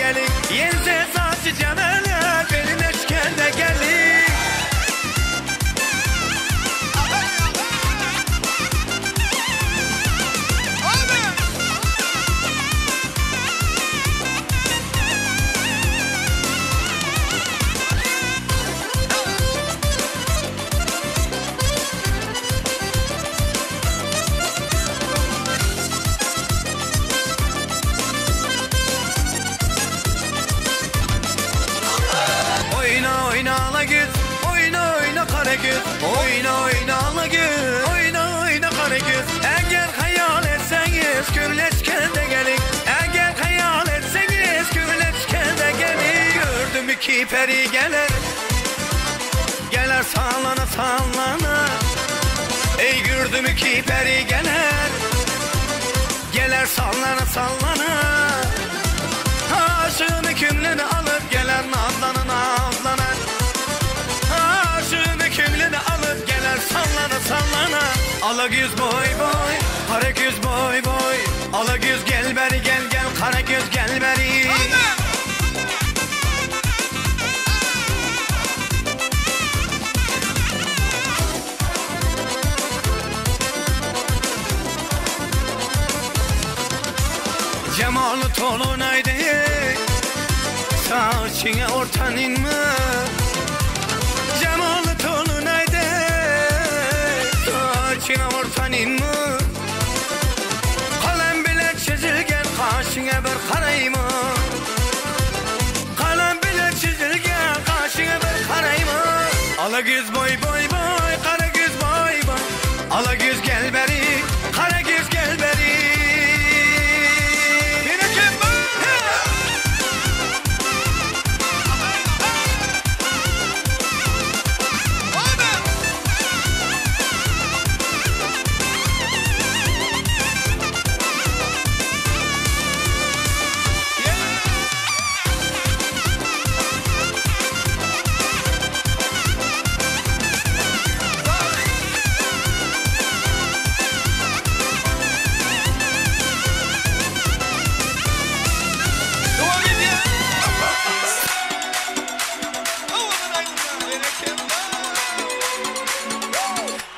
gelin Yense saçı cemele benim eşkende gelin Oyna oyna ala göz Oyna oyna kara göz Oyna oyna ala göz Oyna oyna kara göz Eğer hayal etseniz Gürleşkende gelin Eğer hayal etseniz Gürleşkende gelin Gördüm iki peri gelir Gelir sallana sallana Ey gördüm iki peri gelir Gelir sallana sallana Aşığını kimlini alıp gelir nazlana nazlana Aşığını kimlini alıp gelir sallana sallana Ala göz boy boy, kara göz boy boy Ala göz gel beri gel gel kara göz gel beri Cemalı tolunaydı Saçına ortanın mı? Cemalı tolunaydı Saçına ortanın mı? Kalem bile çizilgen kaşına bir karayım Kalem bile çizilgen kaşına bir karayım Ala göz boy boy boy kara göz boy boy Ala göz gel beri kara göz gel beri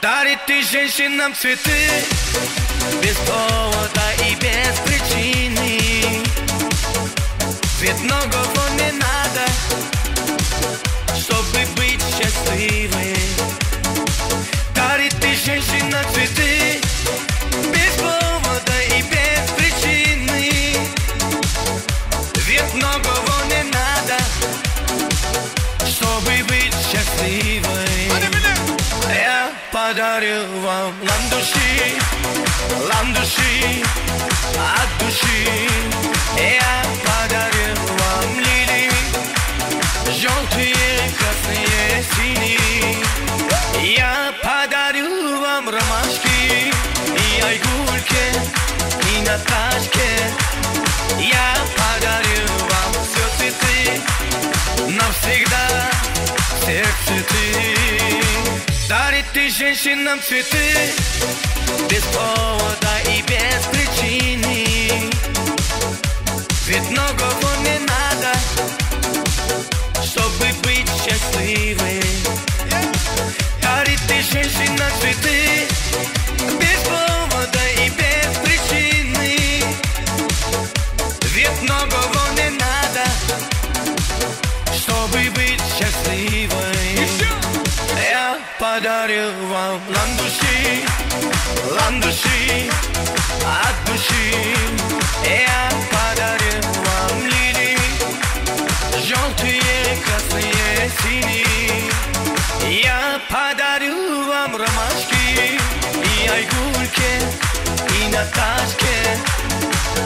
Дарит ты женщинам цветы Без повода и без причины Ведь многого не надо Чтобы быть счастливой Дарит ты женщинам цветы Без повода и без причины Ведь многого не надо Чтобы быть счастливой Я подарю вам ландыши, ландыши от души. Я подарю вам лилии, желтые, красные, синие. Я подарю вам ромашки и айгульки, и Наташке. Я подарю вам все цветы, навсегда сердце ты. Дарит ты женщинам цветы Без повода и без причины Ведь многого не надо Чтобы быть счастливой Дарит ты женщинам цветы Без повода и без причины Ведь многого не надо Чтобы быть счастливой Я подарю вам ландыши, ландыши от души. Я подарю вам лилии, желтые, красные, синие. Я подарю вам ромашки и айгульки, и Наташке.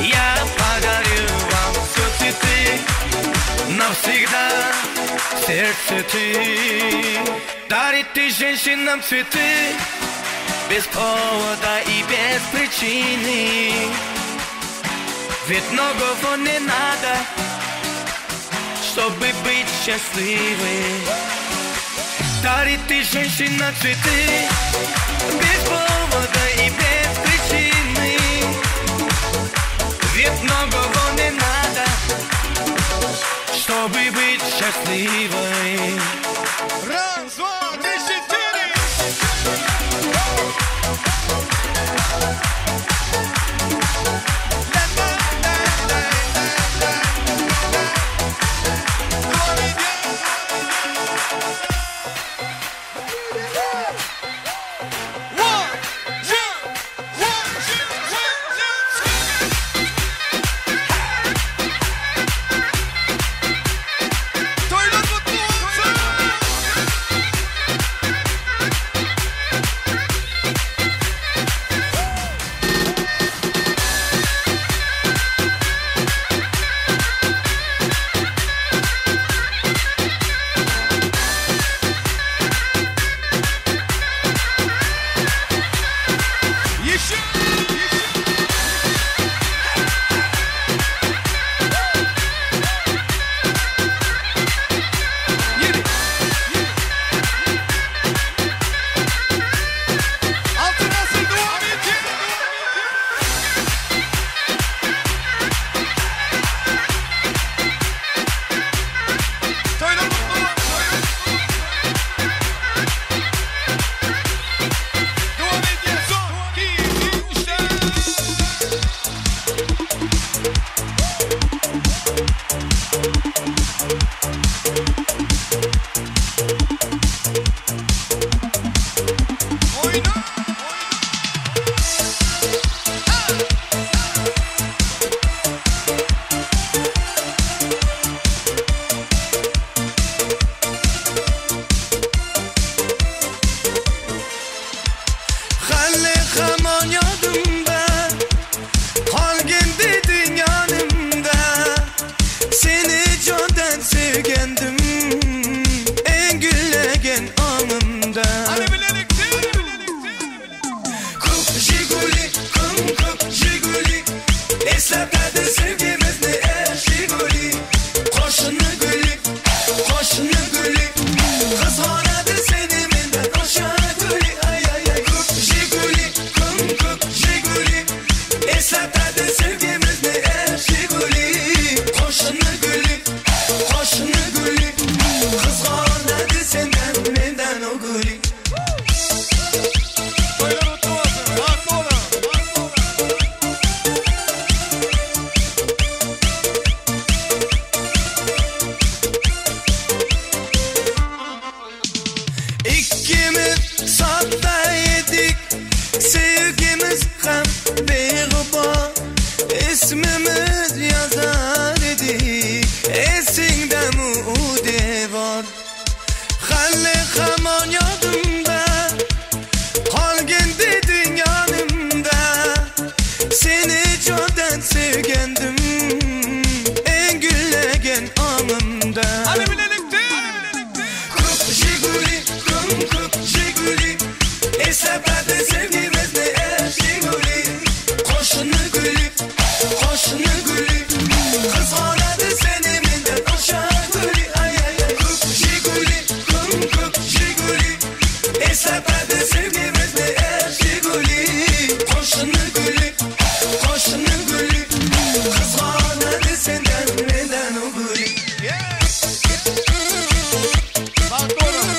Я подарю вам все цветы, навсегда сердце ты. Дарит ты женщинам цветы Без повода и без причины Ведь многого не надо Чтобы быть счастливой Дарит ты женщинам цветы Без повода и без причины Ведь многого не надо. Чтобы быть счастливой. Раз, два, три, четыре. One, two, one, two, one, two, three. Toýlar mutly bolsun! Ýeşil! Ýedi! Altyn asyr dowam edýär! Toýlar mutly bolsun! Dowam edýär! Son, iki, üç, dört. Oýna! Hali hamon yodimda, Qolgin deding yonimda. Seni jondan sevgandim, Eng gullagan ongimda. Hadi bilelikde! Ko'p Jiguli, kum ko'p Jiguli, Eslatadi sevgimizni Jiguli. Qoshini guli, qoshini guli, Qizg'onadi seni mendan o'sha guli. Ay ay ay. Ko'p Jiguli, kum ko'p Jiguli, Eslatadi sevgimizni Jiguli. Qoshini guli, qoshini guli, Qizg'onadi sendan mendan o guli. Toýlar mutly bolsun! Bagtly boluň! Ikkimiz sodda edik, Sevgimiz ham beg'ubor. Ismimiz yozar edik, Esingdami u devor? Hali hamon yodimda, Qolgin deding yonimda. Seni jondan sevgandim, Eng gullagan ongimda. Hadi bilelikde! Ko'p Jiguli, kum ko'p Jiguli, Eslatadi sevgimizni Jiguli. Qoshini guli, qoshini guli, Qizg'onadi seni mendan o'sha guli. Ay ay ay. Ko'p Jiguli, kum ko'p Jiguli, Eslatadi sevgimizni Jiguli. Qoshini guli, qoshini guli, Qizg'onadi sendan mendan u guli. Bagtly boluň!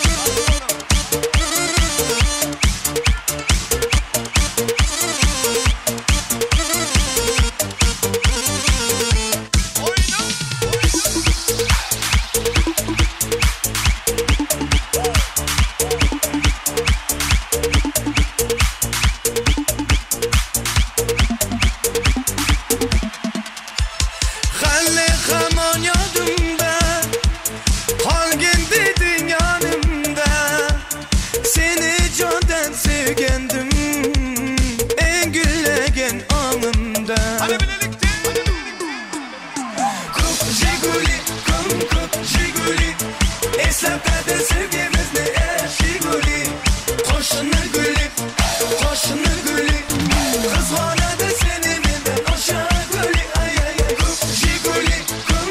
Oýna! Hali hamon yodimda, Qolgin deding yonimda. Seni jondan sevgandim, Eng gullagan ongimda. Hadi bilelikde! Ko'p Jiguli, kum ko'p Jiguli, Eslatadi sevgimizni Jiguli. Qoshini guli, qoshini guli, Qizg'onadi seni mendan o'sha guli. Ay ay ay. Ko'p Jiguli, kum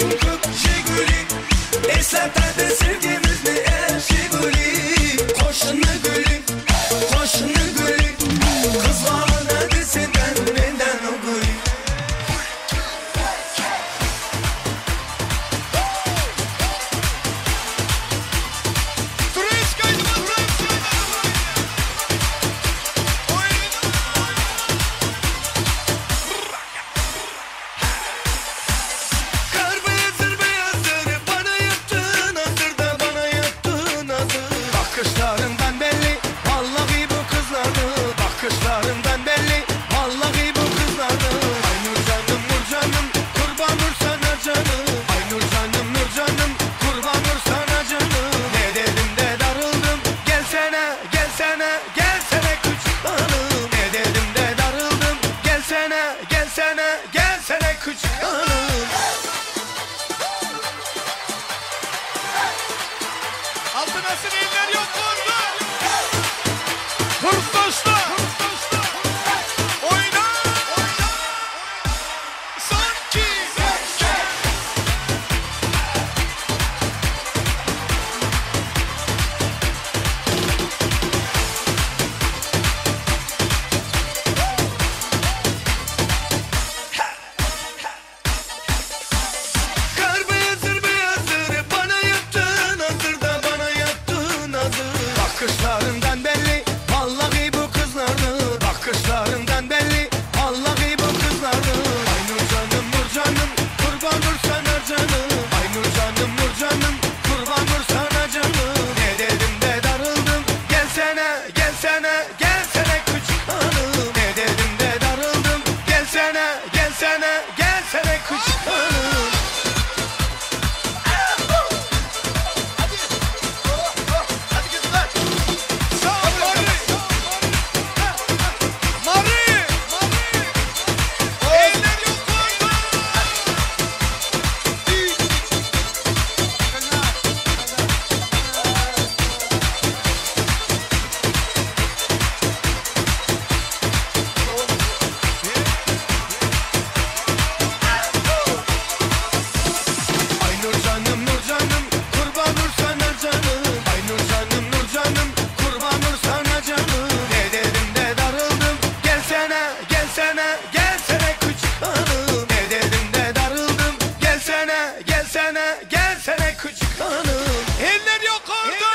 Kurban sana canım. Ay Nurcanım Nurcanım, kurban sana canım. Ne dedim de darıldım, gelsene gelsene gelsene küçük hanım. Ne dedim de darıldım, gelsene gelsene gelsene küçük hanım. Hadi kızlar. Sağ ol Mari. Mari. Eller yukarıda. Ay Nurcanım Nurcanım, kurban sana canım. Ay Nurcanım Nurcanım, kurban sana canım. Ne dedim de darıldım, gelsene gelsene gelsene küçük hanım. Ne dedim de darıldım, gelsene gelsene gelsene küçük hanım. Eller yukarıda.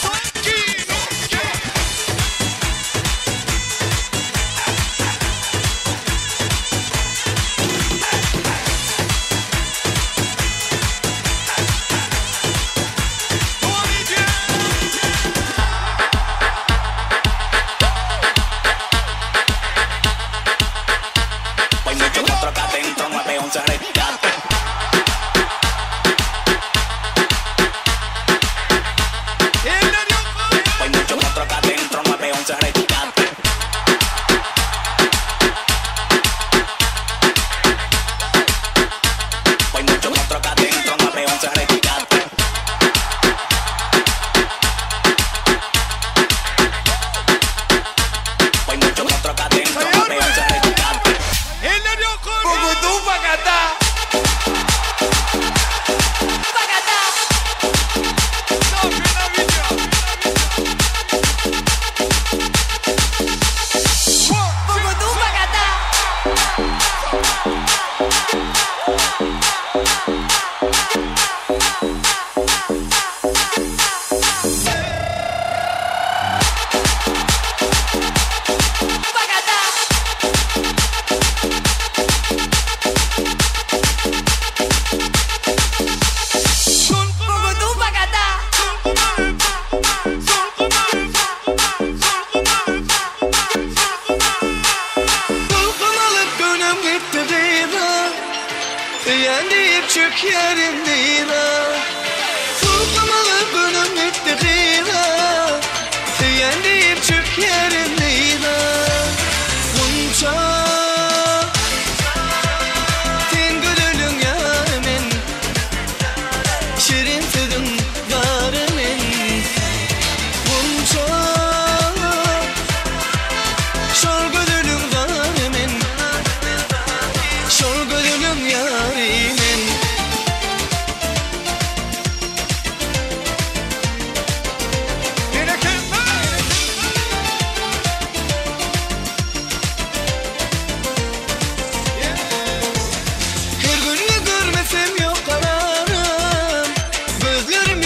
Son iki, iki. Devam edeceğiz. Voy mucho 4K dentro, 911 rescate. Eller yukarıda. Voy mucho 4K dentro, 911 rescate. Voy mucho 4K dentro, 911 rescate. Voy mucho 4K dentro, 911 rescate. Eller yukarıda. Safina video. Dolgun alıp gönlüm gitti gıyra. Yen deyip çık yerim dira. Dolgun alıp gönlüm gitti gıyra. Yen deyip çık yerim dira. Gunça sen gülülün yarımın, şirin sözün varımın. Gunça şol gözülün zarımın, şol gözülün yarimin. Bereketler. Her gün ne görmesem yok kararım. Gözlerim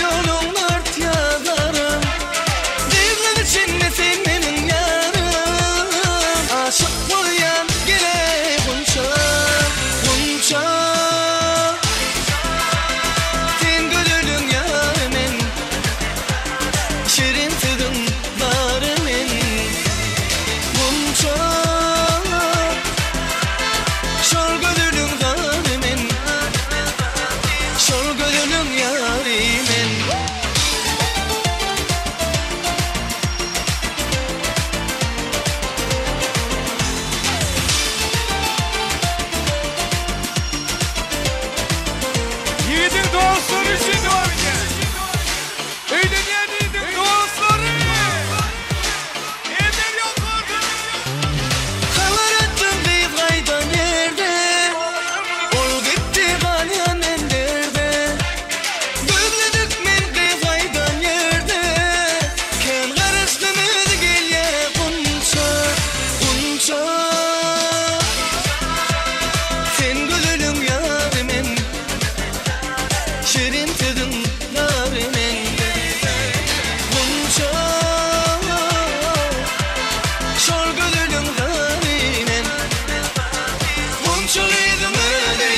zary men. Gunça şol gözeliň zary men. Gunça gyzyň özi.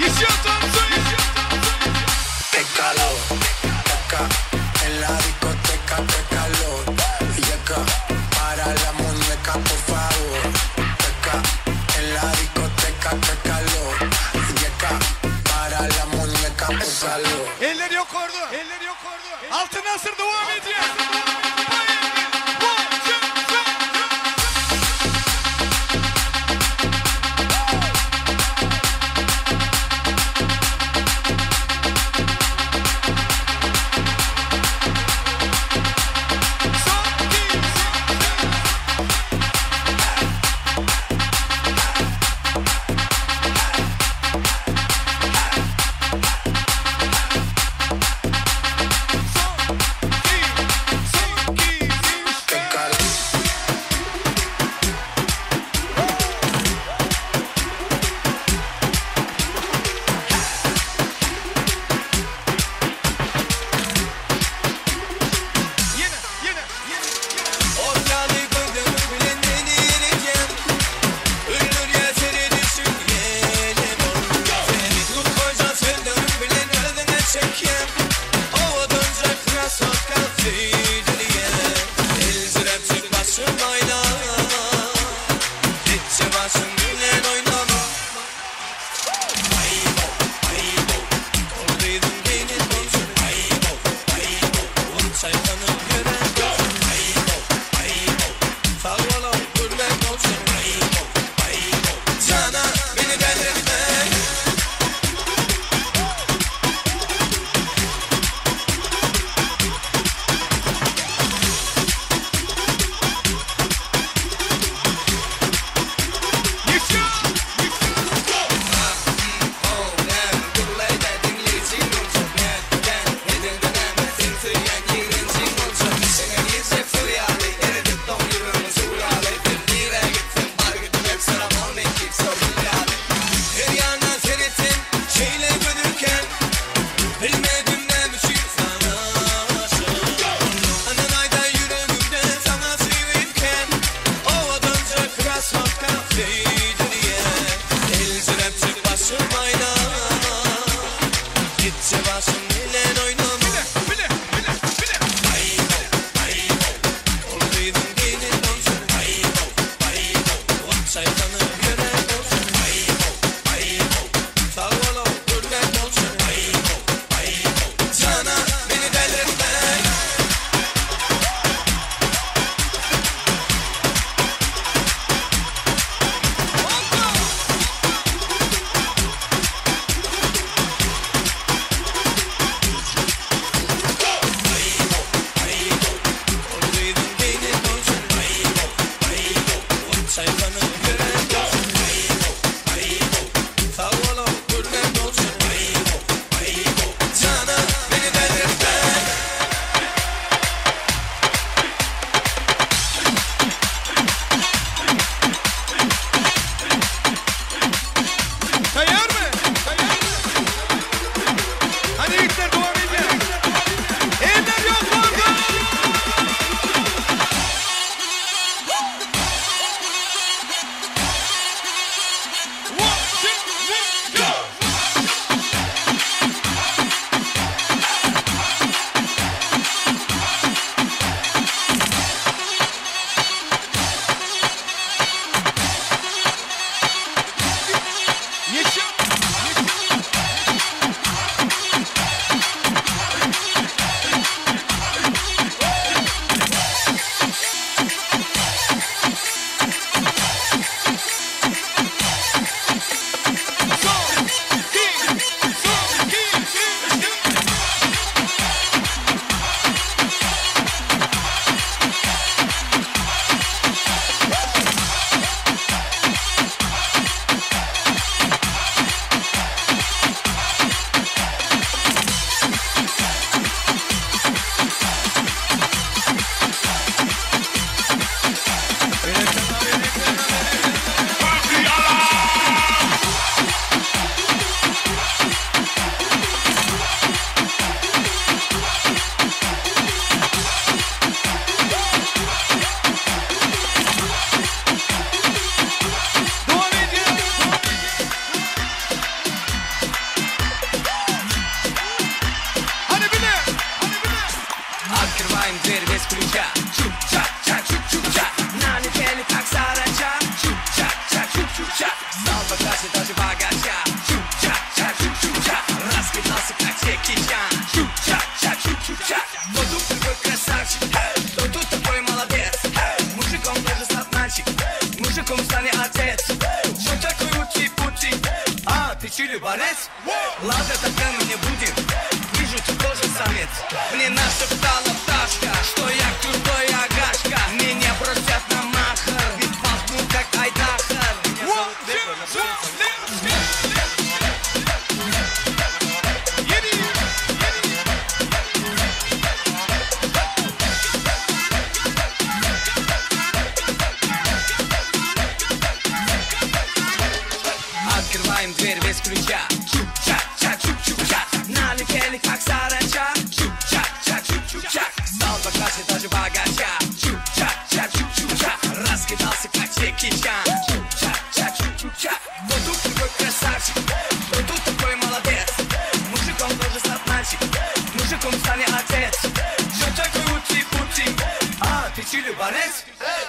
Еще танцуем! Qué calor, acá en la discoteca, qué calor. Y acá, para la muñeca, por favor. Acá en la discoteca, qué calor. Y acá, para la muñeca, por favor. Eller yukarıda. Eller yukarıda. Altın asır devam ediyor. One, two, three, three. Son, iki, üç. Son, iki, son, iki, üç. Qué calor. Yine, yine, yine, yine. Ortalık gözümü bilendireceğim. Öldür ya seni düşünmeyelim. Seni tut koca sevdamı bilen özüne çekeyim. Ovadanca krasotka tüydürüye. El sürepçi başım oyna. Gitçi başım bilen oynama. Aybo, aybo. Olduydum gelin olsun. Aybo, aybo. Çaykanıp gören olsun. Aybo, aybo. Sağ ol, gülmek olsun. Aybo, aybo. Cana beni delirtme. Еще! Her yana seyrettim, şeyle görürken Bilmedim ne biçim sana aşık. Anan ayda yüreğimde sana sevirken Ovadanca krasotka feydiriye. El sürepçi başım ayna. Gitçi başım ile oynama. Bile, bile, bile. Aybo, aybo. Olduydum gelin olsun. Aybo, aybo. Çaykanı gören olsun. Aybo, aybo. Sağ ol, gülmek olsun. Aybo, aybo. Cana beni delirtme. One, Открываем дверь без ключа. Чук-чак-чак, чук-чук-чак. Налетели, как саранча. Чук-чак-чак, чук-чук-чак. Стал богаче даже богача. Чук-чак-чак, чук-чук-чак. Раскидался, как Джеки Чан. Чук-чак-чак, чук-чук-чак. Кто тут такой красавчик? Кто тут такой молодец? Мужиком должен стать мальчик. Мужиком станет отец. Что такое ути-пути? А, ты чили борец? Ладно, тогда мы не будем. Вижу, ты тоже самец. Мне нашептала пташка, что я крутой агашка. Меня просят на махар, ведь пахну как айдахар. Меня зовут Бека, на Открываем дверь без ключа. Чук-чак-чак, чук-чук-чак. Налетели, как саранча. Чук-чак-чак, чук-чук-чак. Стал богаче даже богача. Чук-чак-чак, чук-чук-чак. Раскидался, как Джеки Чан. Чук-чак-чак, чук-чук-чак. Кто тут такой красавчик? Кто тут такой молодец? Мужиком должен стать мальчик. Мужиком станет отец. Что такое ути-пути? А, ты чили борец?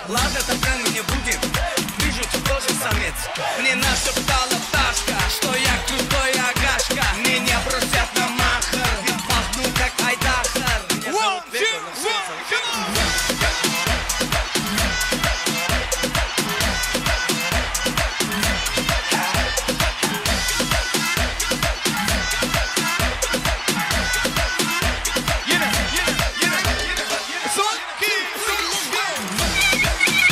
Ладно, тогда мы не будем. Вижу, ты тоже самец. Мне нашептала пташка, что я крутой агашка. Меня просят на махар, ведь пахну как айдахар. Меня зовут Бека, но все Yine, yine, yine, yine. Son, iki, üç, dört.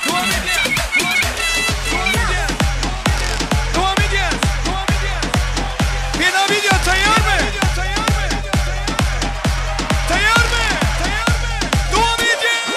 Devam ediyoruz. Devam ediyoruz. Devam ediyoruz. Devam ediyoruz. Fena video tayar mı? Tayar mı? Devam ediyoruz.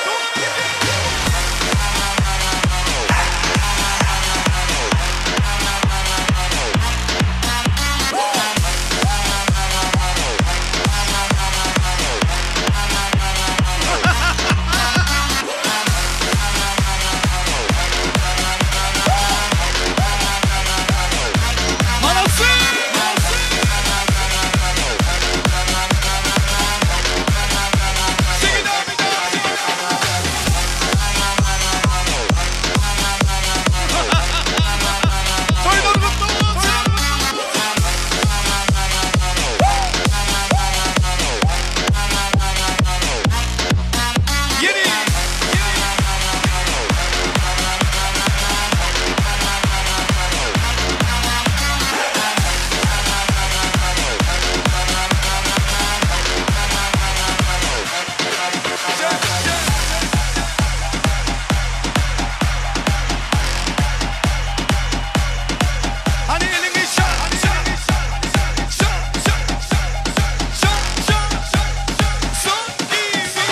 Manası! Sing it out. Toylar kutlu olsun. Yeni. Hani elini şak şak şak şak şak şak şak son iki üç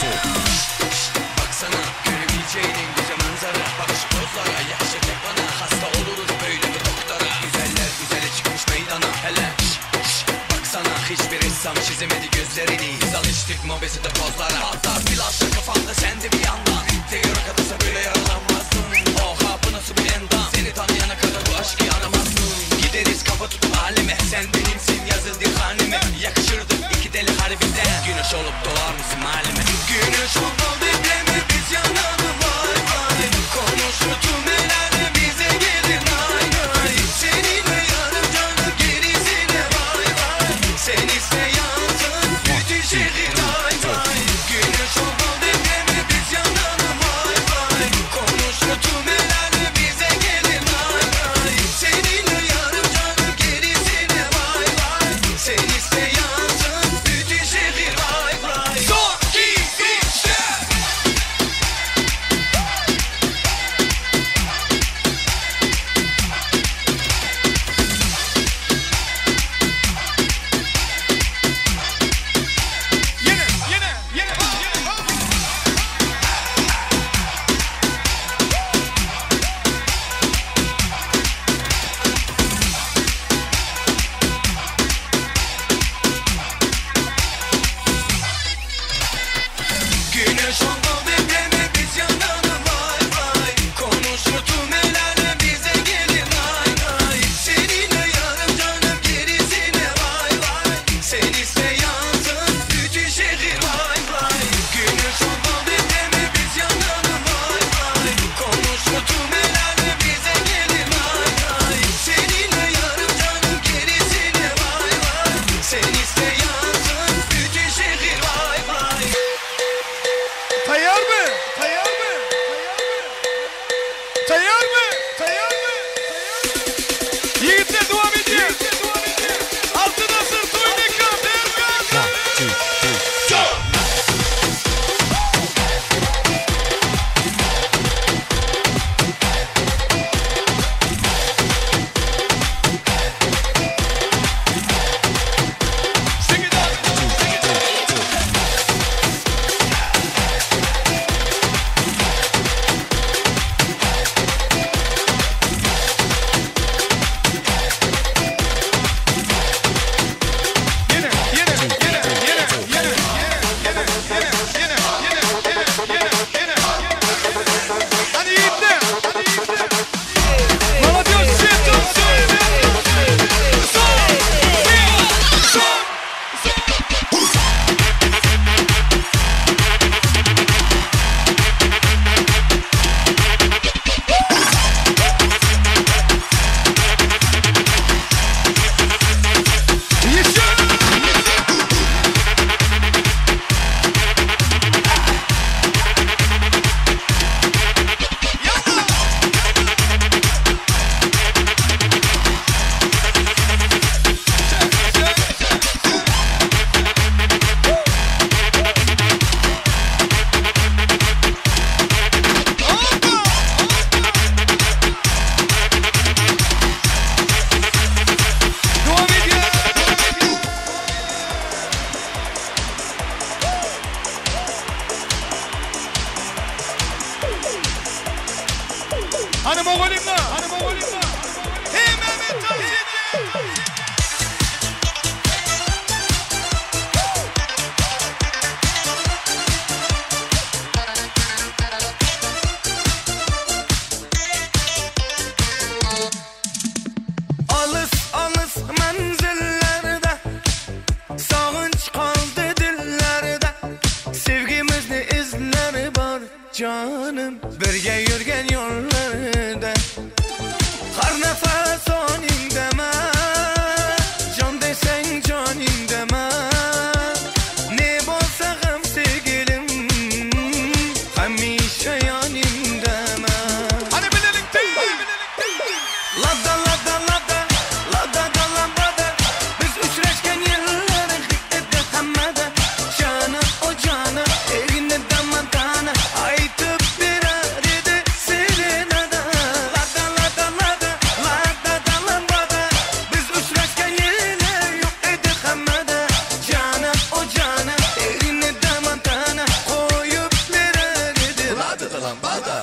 dört. Baksana görebileceğin en güzel manzara. Bakış pozlara yakışacak bana. Hasta oluruz böyle bir doktora. Güzeller güzeli çıkmış meydana. Hele şş, şş, baksana hiçbir ressam çizemedi gözlerini. Biz alıştık mobese de pozlara. Hatta flaşla kafamda sen de bir yandan. Teorik adasa böyle yaralanmazsın. Oha bu nasıl bir endam. Seni tanıyana kadar bu aşkı aramazsın. Gideriz kafa tutup aleme. Sen benimsin yazıldı haneme. Yakışırdı iki deli harbiden. Güneş olup doğar mısın halime? Güneş olup doğ depremi biz yanalım vay vay. Konuştu melale bize gelir nay nay. Seninle yarım canım gerisine vay vay. Sen iste yansın bütün şehir ay vay. Güneş olup doğ depremi biz Taýýarmy? Taýýarmy? Taýýarmy? Taýýarmy? Ýigitler dowam edýär. Altyn asyr toý mekan. One, two, three, go! Sing it out. Sing it out. Ýene, ýene, ýene, ýene, ýene, ýene, ýene, ýene, ýene, ýene, ýene, ýene, ýene. Hany ýigitler, hany ýigitler. Молодежь, все танцуем. Son, bir, son, son. Еще! Dowam edýär. Hany mugallymlar, hany mugallymlar. Hemmämiz tans edýär. Alys alys menzillerde Sagynç galdy dillerde Sevgimizni izleri bar janym Birge ýörgen ýollarda Har nefes ýanyňdaman Jan diýseň janyňdaman Ne bolsa hem sevgilim Hemişe ýanyňdaman Hany bilelikde. Lada lada lada lada da lambada Biz uçraşgan ýyllar edi hammada Jana o jana egne damantana Aýdyp berer edi serenada Lada lada lada lada da lambada Biz uçraşgan ýyllar ýok edi hammada Jana o jana egne damantana Goýup berer edi lada da lambada.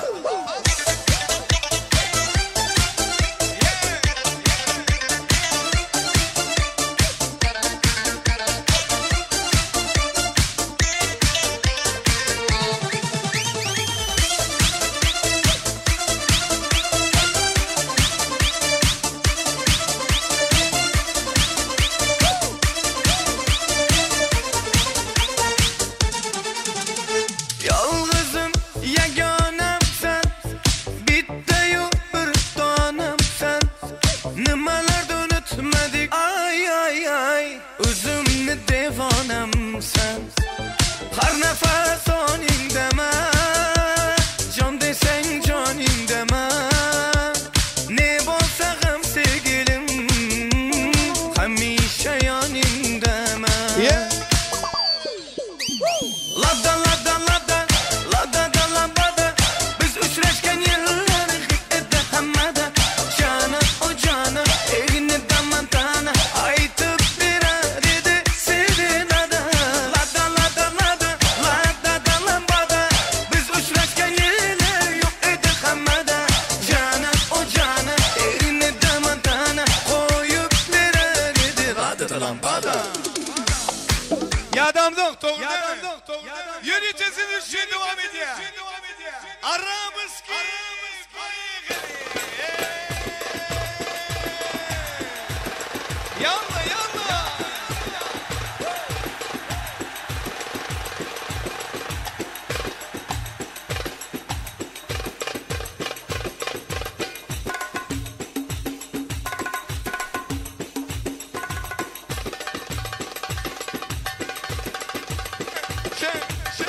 Ýalňyzym ýeganam sen, Bitta-yu bir tonem sen. Nimalarni unutmadik, ay ay ay, O'zimni devonem sen. Har nafas yoningdaman, Jon desang joningdaman. Ne bo'lsa ham sevgilim, Hamisha yoningdaman. Yeah. Lada lada lada lada da lambada Biz uchrashgan yillar edi hammada Jana o jana egne damantana Aytib berar edi serenada Lada lada lada lada da lambada Biz uchrashgan yillar yo'q edi hammada Jana o jana egne damantana Qo'yib berar edi lada da lambada. Ýadamzok, dogry. Ýöritesini üçin dowam edýär. Arabski. Ýalla, ýalla. Şey, şey.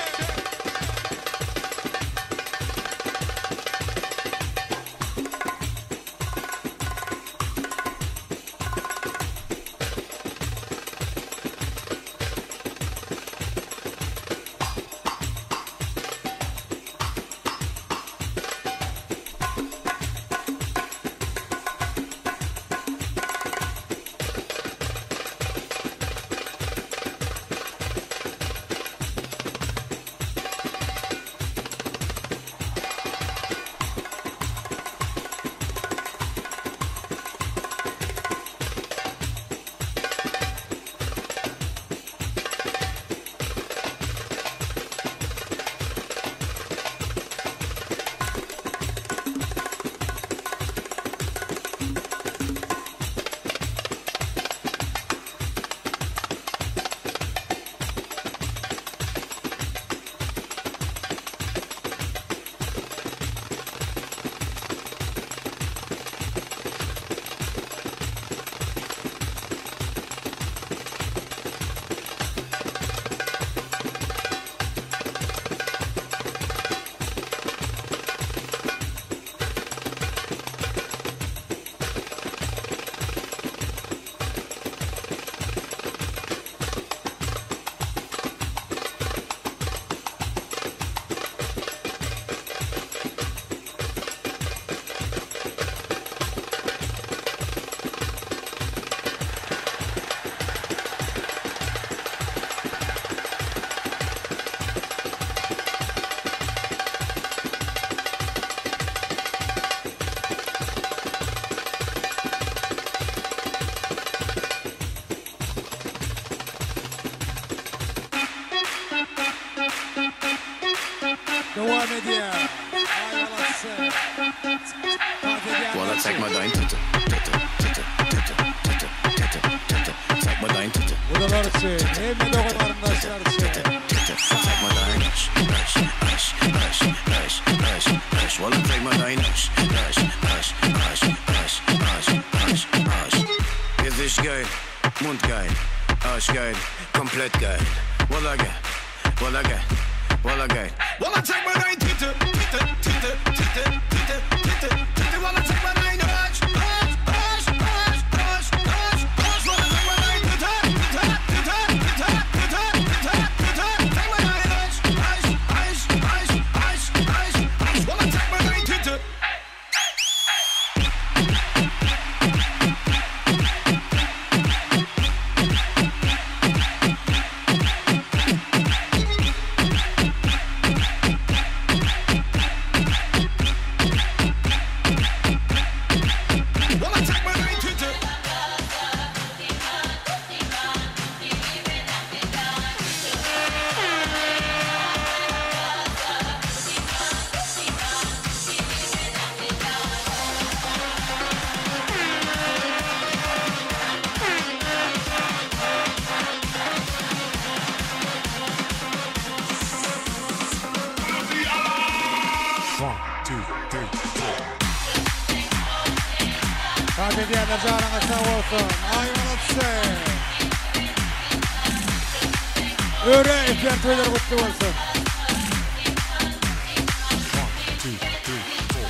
Dowam edýär. Aý malasy. Walla zeig mal dein Titte, Titte, Titte, Titte, Titte, Titte, Titte, zeig mal dein Titte, Gudalar üçin, hemme dogan garyndaşlar üçin. Titte, Titte, zeig mal dein Arsch, Arsch, Arsch, Arsch, Arsch, Arsch, Arsch, Walla zeig mal dein Arsch, Arsch, Arsch, Arsch, Arsch, Arsch, Arsch, Arsch. Gesicht geil, Mund geil, Arsch geil, komplett geil. Walla geil, Walla geil, Walla geil. Walla zeig mal dein Titte, Titte, Titte, Titte, Titte, Titte, Titte, Walla zeig mal dein Arsch, Arsch, Arsch, Arsch, Arsch, Arsch, Arsch, Walla zeig mal dein Titte, Titte, Titte, Titte, Titte, Titte, Titte, zeig mal dein Arsch, Arsch, Arsch, Arsch, Arsch, Arsch, Arsch, Walla zeig mal dein Titte. Walla zeig mal dein Titte. One, two, three, four. Party edýänler janyňyz sag bolsun. Aý malasy. Öre etýän toýlar gutly bolsun. One, two, three, four.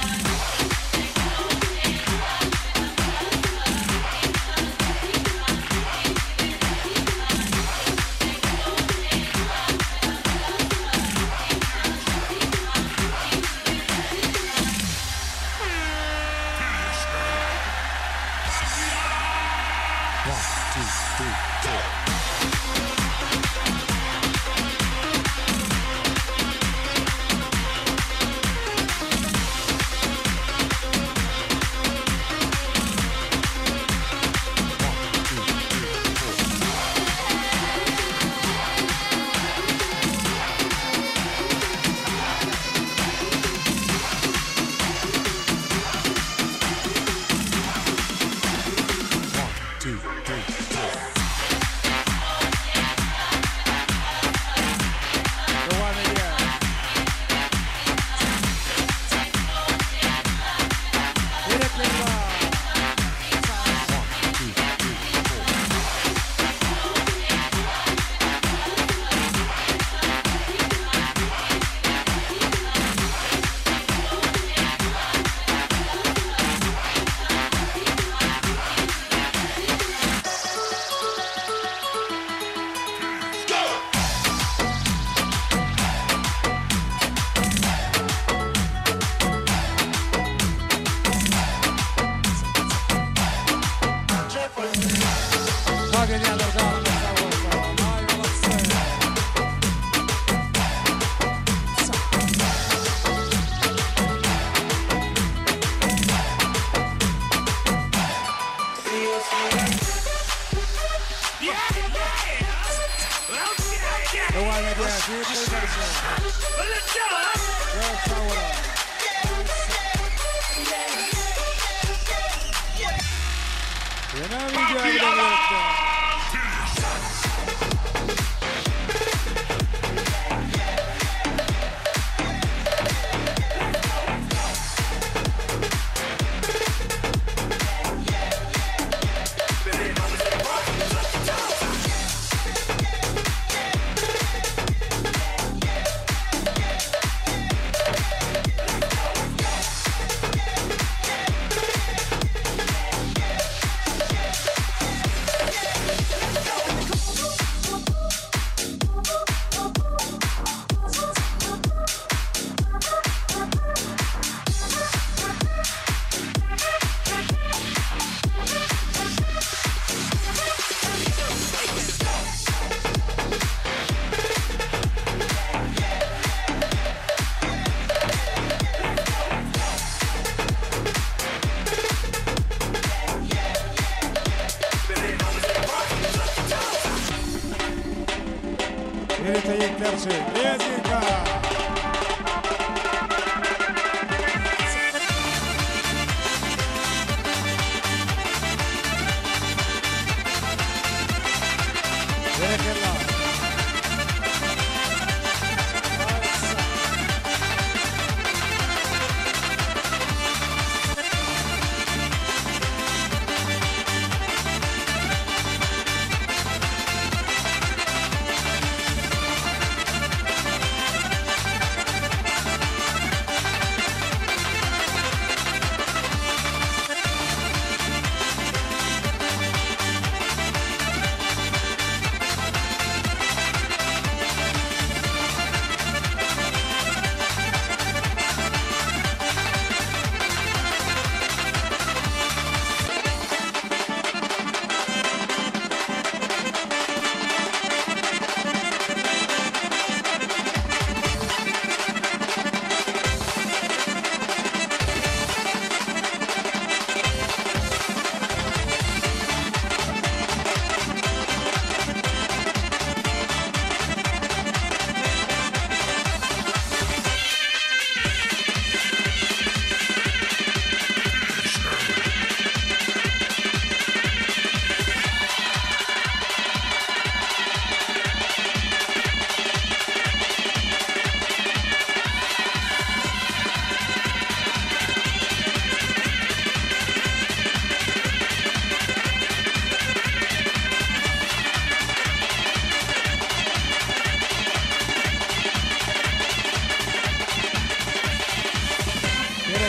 One, two, three, four. One, two, three, four. One, two, three, four. Dowam edýär. Gerekler bar. One, two, three, four. Party edýänler janyňyz sag bolsun. Aý malasy. Dowam edýär. Tüýs toýlar üçin. Çok sag boluň. Ýene video bilen birlikde. Ýörite ýigitler üçin. Lezginka.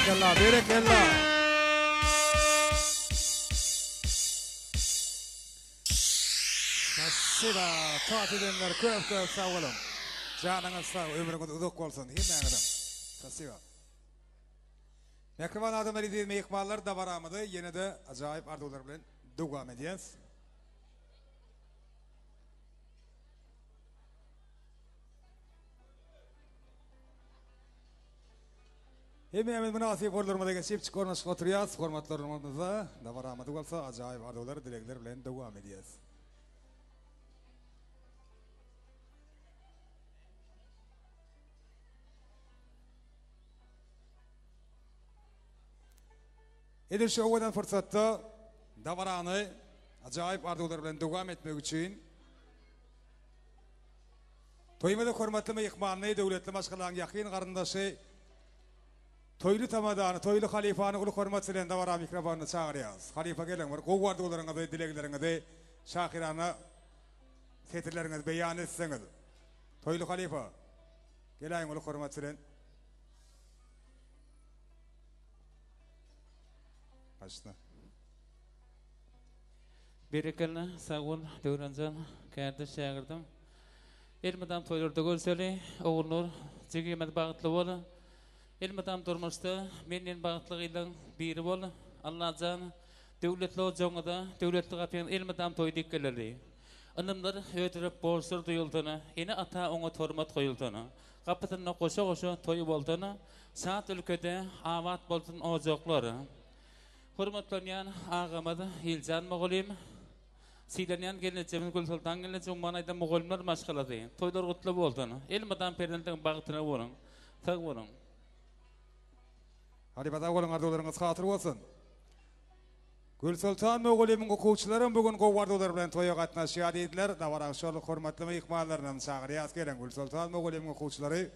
Berekella, berekella. Spasiba, toý edenler köp köp sag boluň. Janyňyz sag, ömrüňiz uzak bolsun hemmäňiziň. Spasiba. Mähriban adamlar, eziz myhmanlar, dabaramyzy ýene-de ajaýyp arzuwlar bilen dowam edýäs. Hemmämiz mynasyp orunlarymyza geçip, çyk ornaşyp oturýas. Hormatly orunlarymyzda dabaramyzy bolsa ajaýyp arzuwlar, dilegler bilen dowam edýäs. Edil şu owadan pursatda dabarany ajaýyp arzuwlar bilen dowam etmek üçin Toýumyza hormatly myhmanyny, döwletli maşgalaň ýakyn garyndaşy, toýly tamadany, toýly halypany uly hormat bilen dabara mikrofonyna çagyrýarys. Halypa geliň, bir gowy arzuwlaryňyzy, dilegleriňizi şahyrana setirleriňizi beýan etseňiz. Toýly halypa, geläýiň uly hormat bilen. Başla. Berekella sag bol Döwranjan kärdeş şägirdim. Elmydam toýlarda görüşeli Ogulnur jigimiz bagtly bol. Elmydam durmuşda menden bagtly gyzlaň biri bol. Allajan döwletli ojagyňyza döwletli gapyňyz elmydam toý dik gelerdi. Ynamlar ödürip borçlar duýulsyn ene ata oňat hormat goýulsyn. Gapysynda goşa goşa toý bolsun şat ülkede abat bolsun ojaklar. Hormatlanýan agamyz Iljan mugallym, sylanýan gelnejemiz Gülsoltan gelneje umuman aýdan mugallymlar maşgalasy, toýlar gutly bolsun! Elmydam perzentligiň bagtyna boluň! Sag boluň! Halypa sag boluň arzuwlaryňyz hasyl bolsun. Gülsoltan mugallymyň okuwçylaram bu gün gowy arzuwlar bilen toýa gatnaşýar diýdiler. Dabara şol hormatly myhmanlarynam çagyrýas geliň Gülsoltan mugallymyň okuwçylary.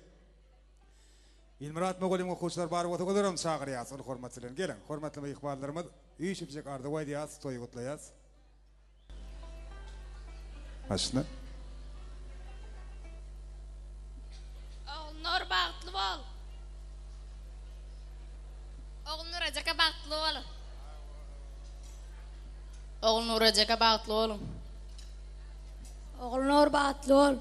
Ilmyrat mugallym okuwçylar bar bolsa olaram çagyrýas uly hormat bilen. Geliň, hormatly myhmanlarymyz, üýşüpjik arzuw aýdýas, toý gutlaýas. Başla. Ogulnur bagtly bol. Ogulnur ejeke bagtly bol. Ogulnur ejeke bagtly boluň. Ogulnur bagtly bol.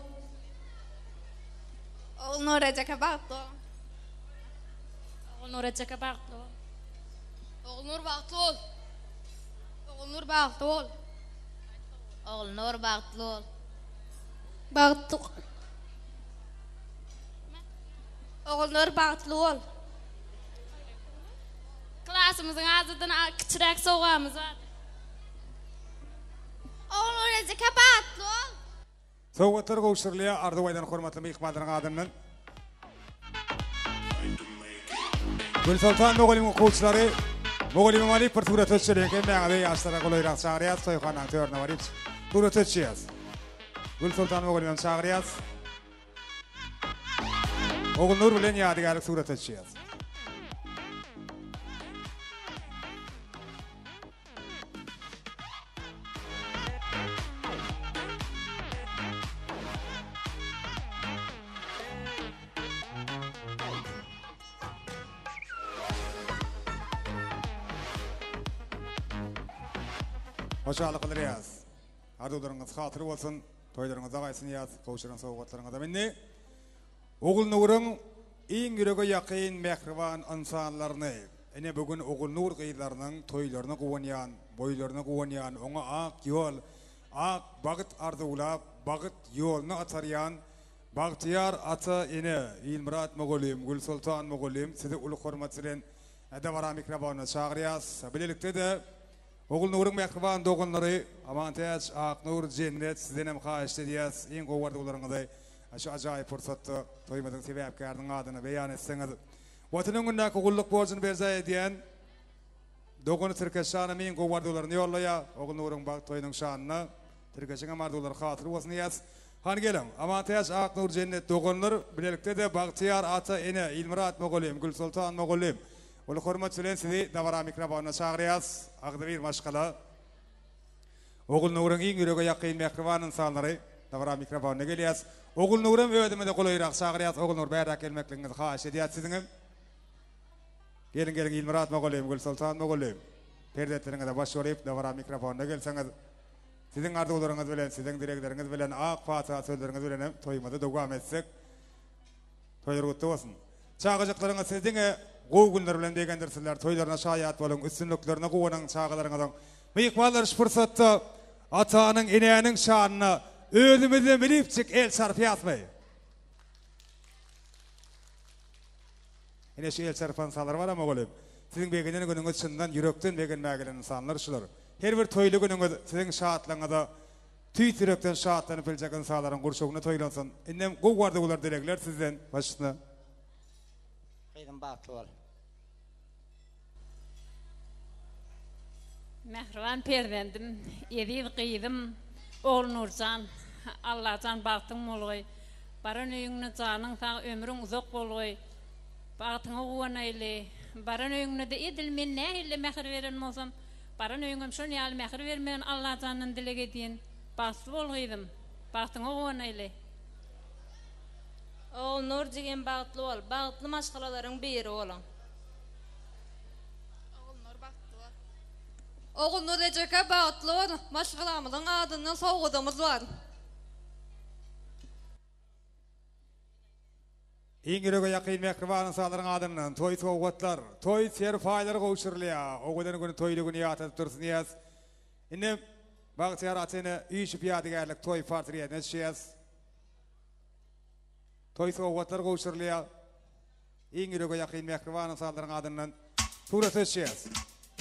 Ogulnur ejeke bagtly bol. Ogulnur ejeke bagtly bol. Ogulnur bagtly bol. Ogulnur bagtly bol. Ogulnur bagtly bol. Bagtly Ogulnur bagtly bol. Klasymyzyň adydan kiçiräk sowgamyz bar. Ogulnur ejeke bagtly bol. Sowgatlar gowşurylýar Arzuw aýdan hormatly myhmanlaryň adyndan. Gülsoltan mugallymyň okuwçylary mugallymym alyp bir surata düşeliň hemmäňizi ýaşlara golaýrak çagyrýas toýhanaň törüne baryp surata düşýäs. Gülsoltan mugallymam çagyrýas. Ogulnur bilen ýadygärlik surata düşýäs. Hoşallyk bildirýäris. Arzuwlaryňyz hasyl bolsun, toýlaryňyzda gaýtsyn ýaz, gowşuran sowgatlaryňyzam indi. Ogulnuryň iň ýürege ýakyn mähriban ynsanlaryny, ine bu gün Ogulnur gyzlarynyň toýlaryna guwanýan, boýlaryna guwanýan, oňa ak ýol, ak bagt arzuwlap, bagt ýoluna atarýan bagtyýar ata-ene Ilmyrat mugallym, Gülsoltan mugallym sizi uly hormat bilen dabara mikrofonyna çagyrýas. Bilelikde-de Ogulnuryň mähriban doganlary Amantäç, Aknur, Jennet sizdenem haýyşt edýäs, iň gowy arzuwlaryňyzy Şu ajaýyp pursatda toýumyzyň sebäpkäriniň adyny beýan etseňiz. Watan öňündäki gulluk borjuny berjaý edýän dogany Tirkeş jana iň gowy arzuwlaryny ýollaýar. Ogulnuryň bagt toýunyň şanyna Tirkeşiňem arzuwlary hasyl bolsun diýýäs. Hany geliň, Amantäç, Aknur, Jennet doganlar, bilelikde-de Bagtyýar ata, ene, Ilmyrat mugallym, Gülsoltan mugallym. Uly hormat bilen sizi dabara mikrofonyna çagyrýas. Agzybir maşgala. Ogulnuryň iň ýürege ýakyn mähriban ynsanlary dabara mikrofonyna gelýäs. Ogulnuram özümize golaýrak çagyrýas. Ogulnur bärräk gelmekligiňizi haýyş edýäs siziňem. Geliň geliň Ilmyrat mugallym, Gülsoltan mugallym. Perzentleriňize baş bolup dabara mikrofonyna gelseňiz, siziň arzuwlaryňyz bilen, siziň dilegleriňiz bilen, ak pata sözleriňiz bilen hem toýumyzy dowam etsek. Toýlar gutly bolsun. Çagajyklaryňyz sizi diňe gowy günler bilen begendirsinler, toýlaryna şaýat boluň, üstünliklerine guwanyň çagalaryňyzyň. Myhmanlar şu pursatda atanyň, enäniň şanyna özümizden bilipjik el çarpýasmy? Ine şu el çarpan ynsanlar bar ama oglum. Siziň begenen günüňiz çyndan ýürekden begenmäge gelen ynsanlar şular. Her bir toýly günüňiz siziň şatlygyňyza tüýs ýürekden şatlanyp biljek ynsanlaryň gurşawynda toýlansyn. Indem gowy arzuwlar dilegler sizden başyna. Gyzym bagtly bol. Mähriban perzendim, eziz gyzym Ogulnurjan, Allajan bagtyň bolgaý. Baran öýüňde janyň sag, ömrüň uzak bolgaý. Bagtyňa guwanaýly. Baran öýüňde-de edil men nähili mähir beren bolsam, baran öýüňem şon ýaly mähir bermegini Allajandan dileg edýän. Bagtly bol gyzym. Bagtyňa guwanaýly. Ogulnur jigim bagtly bol. Bagtly maşgalalaryň biri boluň. Ogulnur bagtly bol. Ogulnur ejeke bagtly bol. Maşgalamyzyň adyndan sowgadymyz bar. Iň ýürege ýakyn mähriban ynsanlaryň adyndan toý sowgatlar, toý serpaýlary gowşurylýar. Owadan güni toýly güni ýatladyp dursun diýýäs. Indi Bagtyýar ata-ene üýşüp ýadygärlik toý portretine düşýäs. Toý sowgatlar gowşurylýar. Iň ýürege ýakyn mähriban ynsanlaryň adyndan surata düşýäs.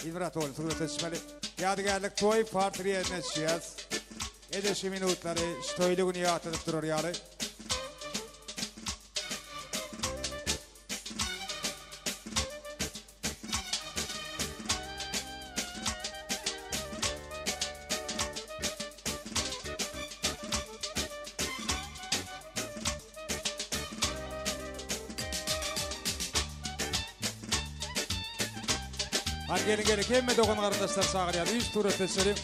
Ilmyrat oglum surata düşmeli. Ýadygärlik toý portretine düşýäs. Edil şu minutlary şu toýly güni ýatladyp durar ýaly. Hany geliň geliň hemme dogan garyndaşlar çagyrýar üç surata düşeliň.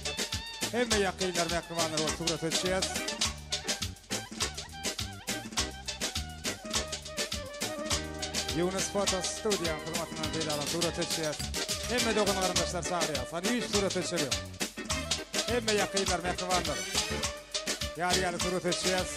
Hemme ýakynlar mähribanlar bolup surata düşýäs. Ýunus foto studiýanyň hyzmatyndan peýdalanyp surata düşýäs. Hemme dogan garyndaşlar çagyrýar. Hany üç surata düşeliň. Hemme ýakynlar mähribanlar. Ýaly-ýaly surata düşýäs.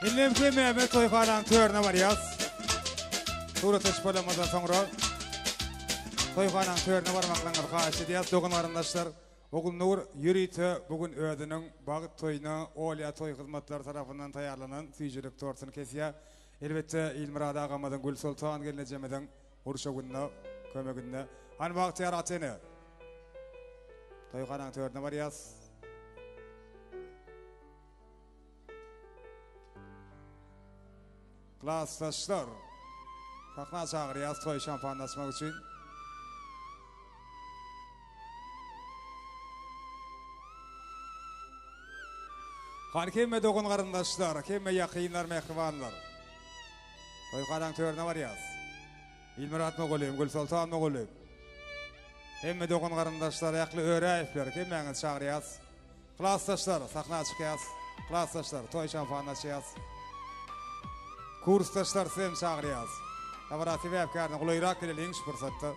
Indem ki Mehmet toýhananyň törüne barýas. Surata düşüp bolanymyzdan soňra toýhananyň törüne barmaklaryňyzy haýyş edýäs, dogan-garyndaşlar. Ogulnur ýörite bu gün özüniň bagt toýuna Olýa toý hyzmatlary tarapyndan taýýarlanan süýjülik tortuny kesýär. Elbetde, Ilmyrat agamyzyň, Gülsoltan gelnejemiziň gurşawynda, kömeginde. Hany Bagtyýar ata-ene? Toýhanaň törüne barýas. Klasdaşlar, sahna çagyrýas toý şampanyny açmak üçin. Hany hemme dogan garyndaşlar, hemme ýakynlar, mähribanlar. Toýhanaň törüne barýas. Ilmyrat mugallym, Gülsoltan mugallym. Hemme dogan garyndaşlar, ähli Öräýewler, hemmäňizi çagyrýas. Klasdaşlar, sahna çykýas. Klasdaşlar, toý şampanyny açýas. Kursdaşlar, sizem çagyrýas. Dabara sebäpkärine golaýrak geleliň şu pursatda.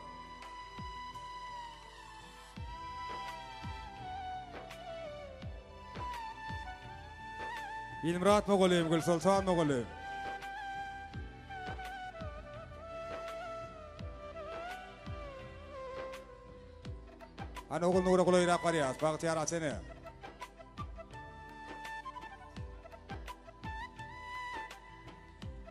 Ilmyrat mugallym, Gülsoltan mugallym. Hany Ogulnura golaýrak barýas, Bagtyýar ata-ene.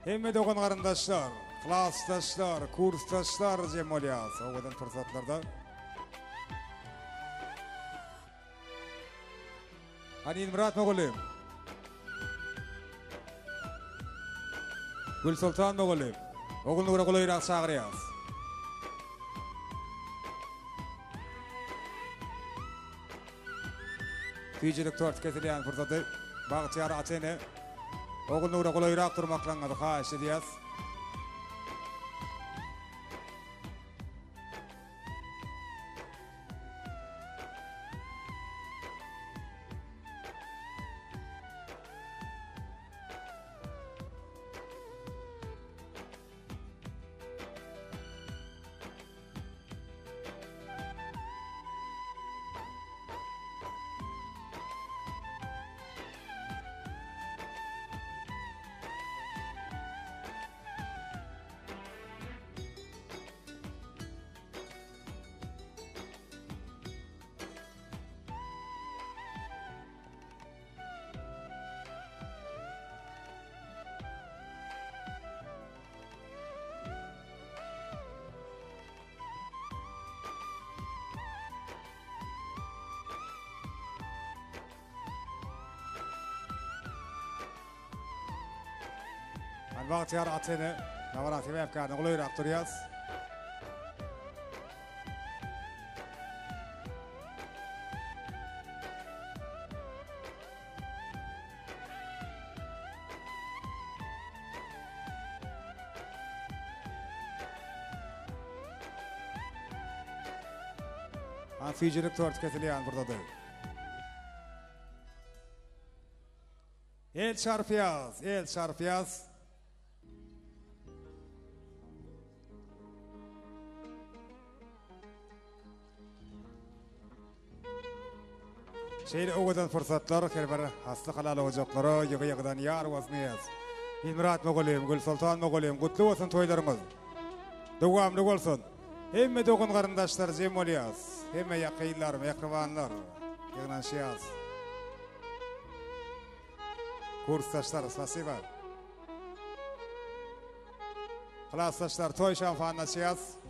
Hemme dogan-garyndaşlar, klasdaşlar, kursdaşlar jem bolýas owadan pursatlarda. Hany Ilmyrat mugallym. Gülsoltan mugallym. Ogulnura golaýrak çagyrýas. Süýjülik tort kesilýän pursady Bagtyýar ata-ene Ogulnura golaýrak durmaklaryňyzy haýyş edýäs. Bagtyýar ata-ene dabara sebäpkärine golaýrak durýas. Ha, süýjülik tort kesilýän pursady. El çarpýas, el çarpýas. Şeýle owadan pursatlar her bir asly halal ojaklara ýygy-ýygydan ýar bolsun diýýäs. Ilmyrat mugallym, Gülsoltan mugallym gutly bolsun toýlaryňyz. Dowamly bolsun. Hemme dogan garyndaşlar jem bolýas. Hemme ýakynlar, mähribanlar ýygnanyşýas. Kursdaşlar, spasiba. Klasdaşlar toý şampanny açýas.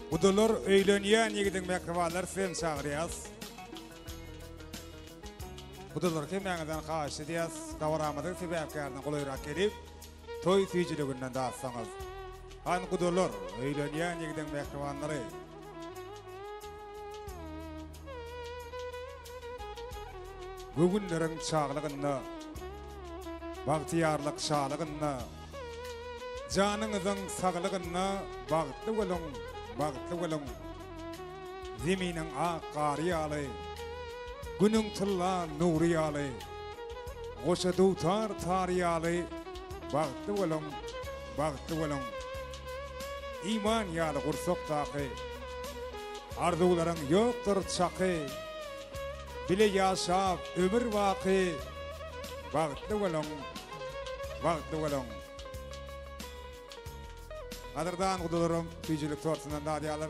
Gudalar öýlenýän ýigidiň mähribanlary sizem çagyrýas. Gudalar hemmäňizden haýyş edýäs, dabaramyzyň sebäpkärine golaýrak gelip, toý süýjüliginden datsaňyz. Hany gudalar, öýlenýän ýigidiň mähribanlary. Göwünleriň çaglygynda, bagtyýarlyk şalygynda, janyňyzyň saglygynda bagtly boluň, bagtly boluň! Zeminiň ak gary ýaly, Günüň tylla nury ýaly, Goşa dutar tary ýaly bagtly boluň, bagtly boluň! Iman ýaly gursakdaky, Arzuwlaryň ýokdur çaky, Bile ýaşap ömür baky, Bagtly boluň, bagtly boluň! Gadyrdan gudalarym süýjülik tortundan dadýarlar.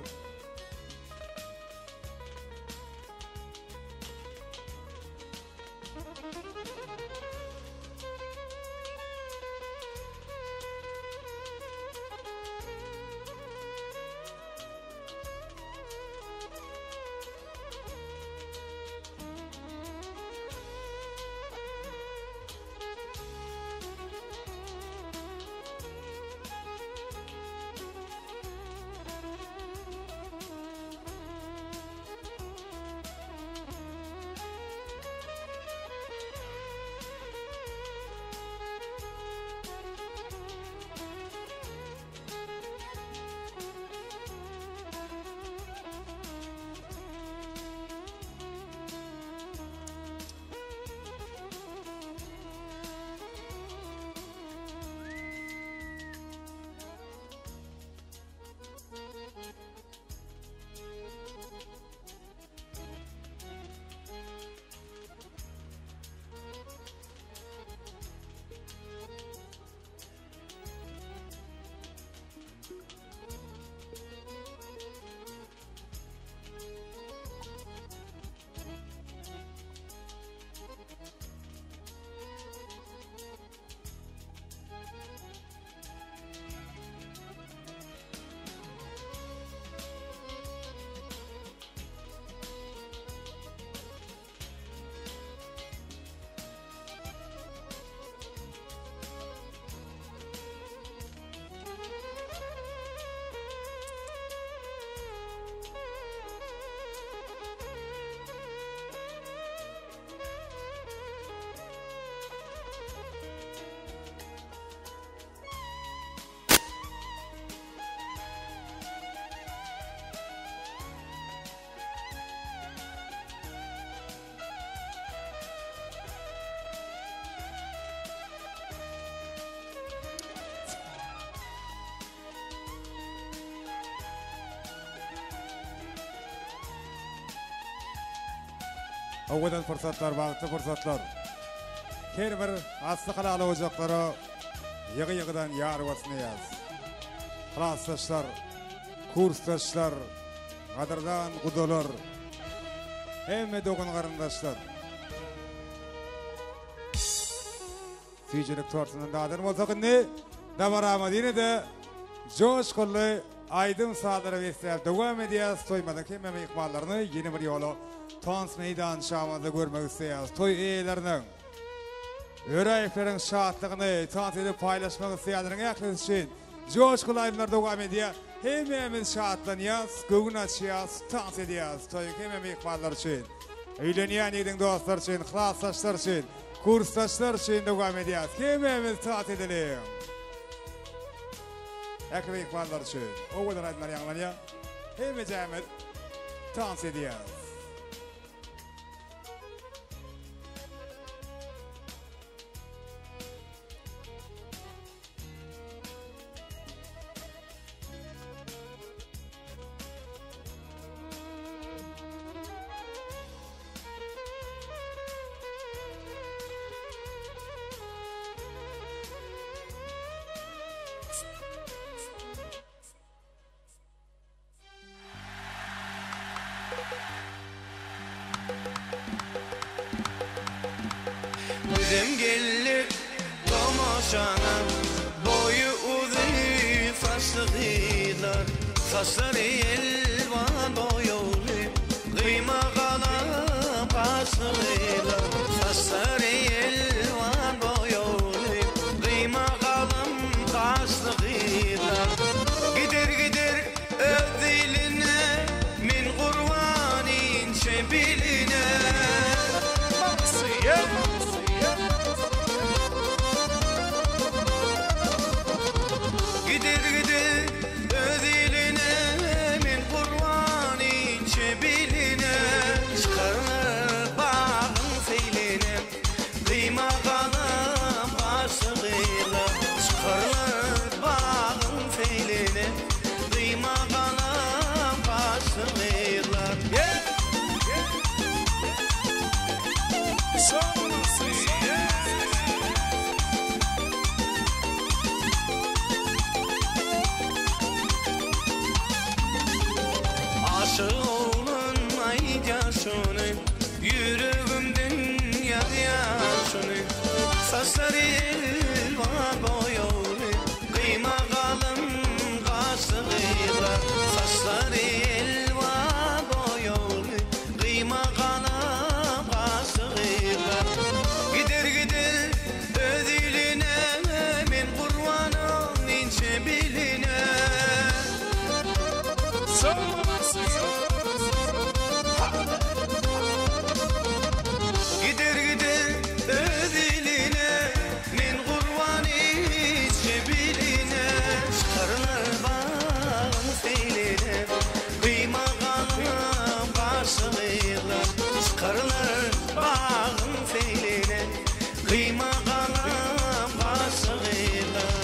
Owadan pursatlar, bagtly pursatlar. Her bir asly halal ojaklara ýygy-ýygydan ýar bolsun diýýäris. Klasdaşlar, kursdaşlar, gadyrdan gudalar, hemme dogan-garyndaşlar. Süýjülik tortundan dadan bolsak indi dabaramyz ýene-de joşgunly aýdym-sazlara besläp dowam edýäris. Toýumyzyň hemme myhmanlaryny ýene bir ýola tans meýdançamyzda görmek isleýäris. Toý eýeleriniň, Öräýewleriň şatlygyny tans edip paýlaşmak isleýänleriň ählisi üçin joşgunly aýdymlar dowam edýär. Hemmämiz şatlanýas, göwün açýas, tans edýäs. Toýuň hemme myhmanlary üçin, öýlenýän ýigidiň dostlary üçin, klasdaşlary üçin, kursdaşlar üçin dowam edýäs. Hemmämiz tans edeliň. Ähli myhmanlar üçin owadan aýdymlar ýaňlanýar. Hemmejämiz tans edýäs. Gözüm geldi tomaşaňa Boýy uzyn saçly gyzlar. Saçlary elwan boýagly Gyýma galam gaşly gyzlar Saçlary elwan boýagly Gyýma galam gaşly gyzlar Gider gider öz iline Men gurban inçe biline. Gider gider öz iline Men gurban inçe biline Çykarlar bagyň seýline Gyýma galam gaşly gyzlar Çykarlar bagyň seýline Gyýma galam gaşly gyzlar. Aşyk oglan aýdýar şuny, Ýüregimden ýazýar şuny. Saçlary elwan boýagly, Gyýma galam gaşly gyzlar. Saçlary elwan boýagly, Gyýma galam gaşly gyzlar. Gider gider öz iline, Men gurbanyň inçe biline. Gider gider öz iline, Men gurban inçe biline. Çykarlar bagyň seýline, Gyýma galam gaşly gyzlar. Çykarlar bagyň seýline, Gyýma galam gaşly gyzlar.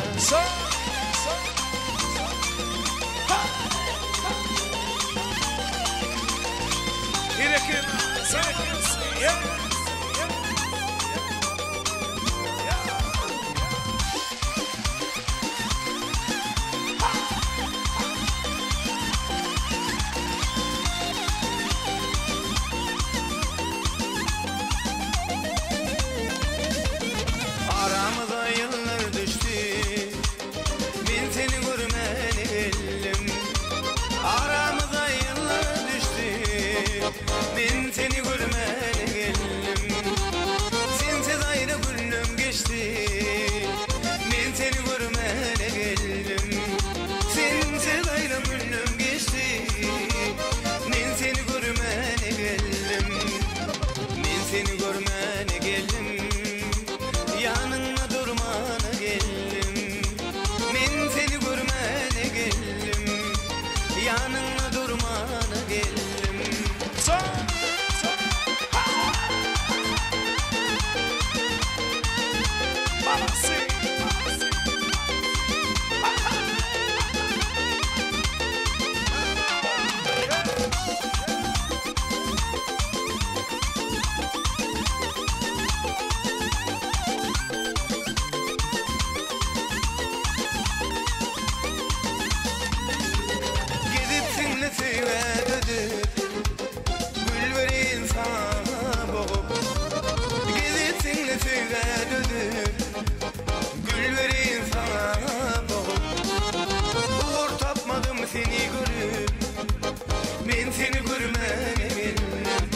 Aramyza ýyllar düşdi, Men seni görmäni geldim. Aramyza ýyllar düşdi, Men seni görmäni geldim. Sensiz aýry günlem geçdi, Men seni görmäni geldim. Sensiz aýry günlem geçdi, Men seni görmäni geldim. Men seni görmäni geldim, Ýanyňda durmana geldim. Men seni görmäne geldim, Ýanyňda durmana geldim. Gezipsiň-le söýgä dözüp, Gül bereýin saňa bogup. Gezipsiň-le söýgä dözüp, Gül bereýin saňa bogup. Ugur tapmadym seni görüp, Men seni görmäne geldim.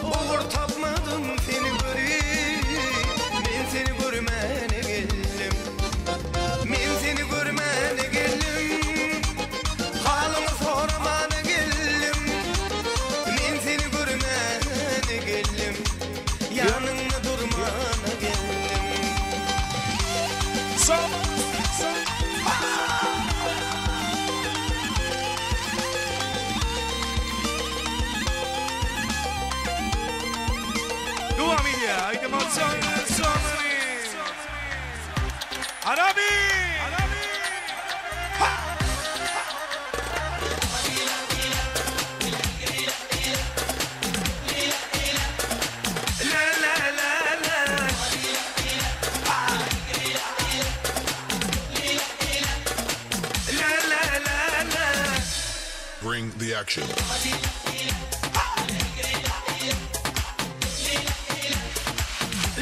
Ugur tapmadym seni görüp, Men seni görmäne geldim. Men seni görmäne geldim, Halyňy soramana geldim. Men seni görmäne geldim, Ýanyňda durmana geldim. Dowam edýär aýdym sonlary. Arabi! La la la la. La la la la. Bring the action.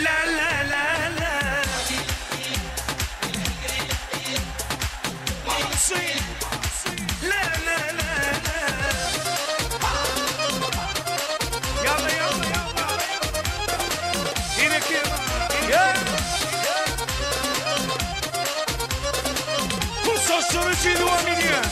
La la la la. La üçin dowam edýär.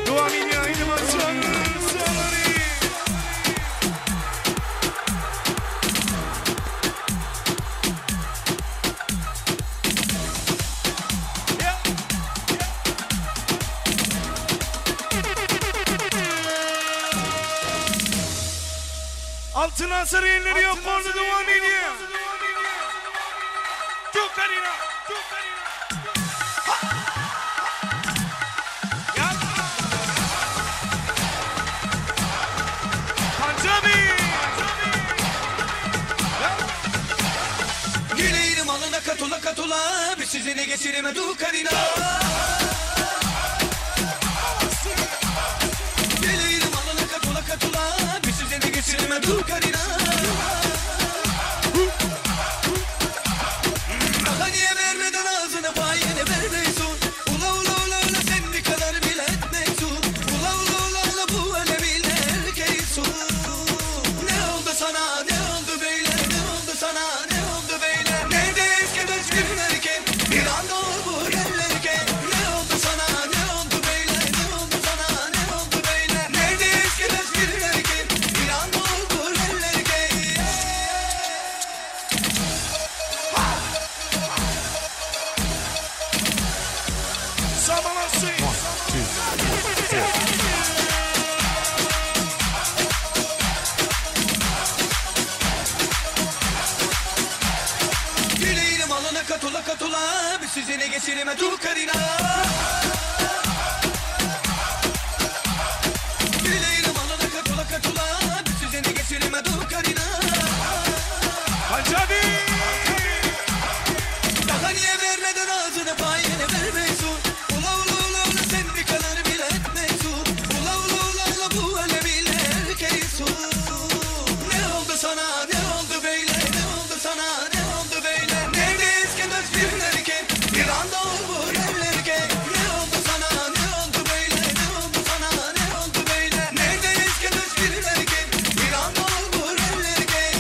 Dowam edýär animasion salary. Altyn asyr elleri ýokarda dowam edýär. Tukarina, Tukarina. Panjabi. Yüreğini malına katula katula Bir sizini geçirime dukarina Yüreğini malına katula katula Bir sizini geçirime dukarina Daha niye vermeden ağzını payını vermeysun Ula ula ula ula sen bir kadar bile etmeysun Ula ula ula ula bu ölemin erkeğisun Ne oldu sana ne oldu böyle ne oldu sana ne oldu böyle Nerede eski dost günlerken bir anda oldu yerlerken Ne oldu sana ne oldu böyle ne oldu sana ne oldu böyle Nerede eski dost günlerken bir anda oldu yerlerken Samalasy. Yüreğini malına katula katula Bir sizini geçirime dukarina Yüreğini malına katula katula Bir sizini geçirime dukarina Panjabi. Daha niye vermeden ağzını payını vermeysun Ula ula ula ula sen bir kadar bile etmeysun Ula ula ula ula bu alemin erkeğisun Ne oldu sana ne oldu böyle ne oldu sana ne oldu böyle Nerede eski dost günlerken bir anda oldu yerlerken Ne oldu sana ne oldu böyle ne oldu sana ne oldu böyle Nerede eski dost günlerken bir anda oldu yerlerken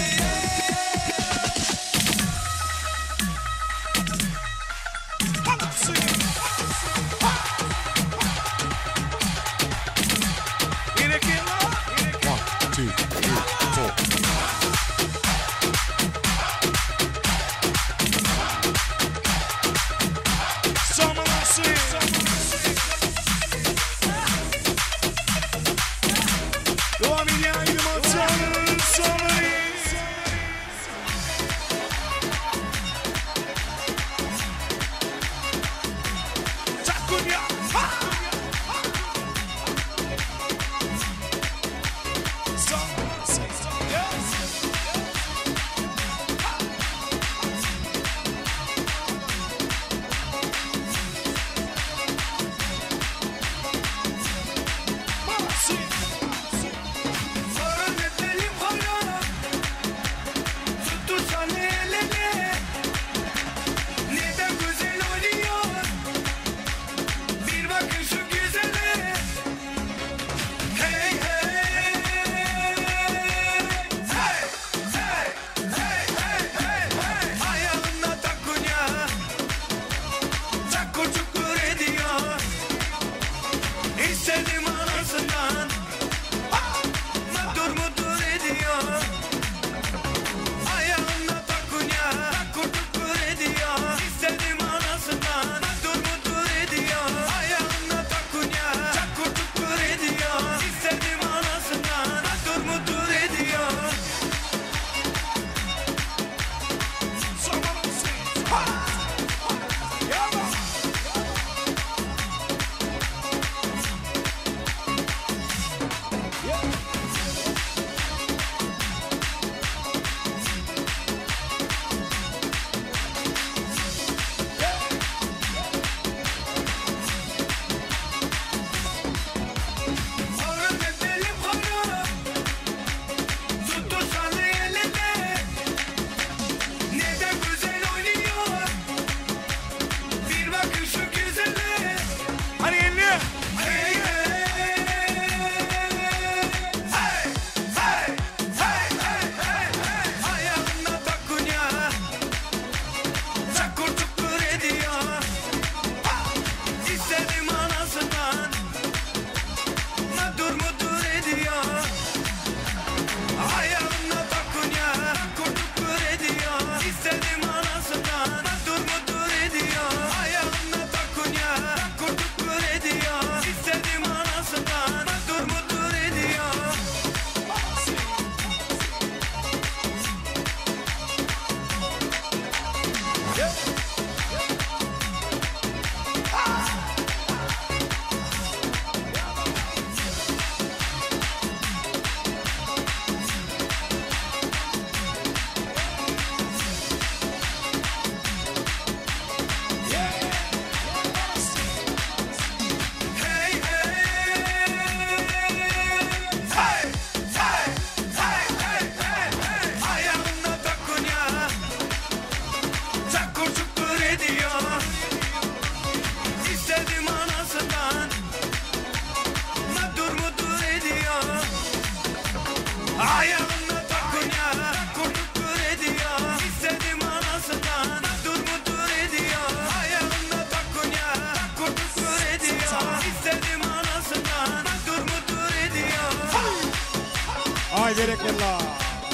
Ay berekella.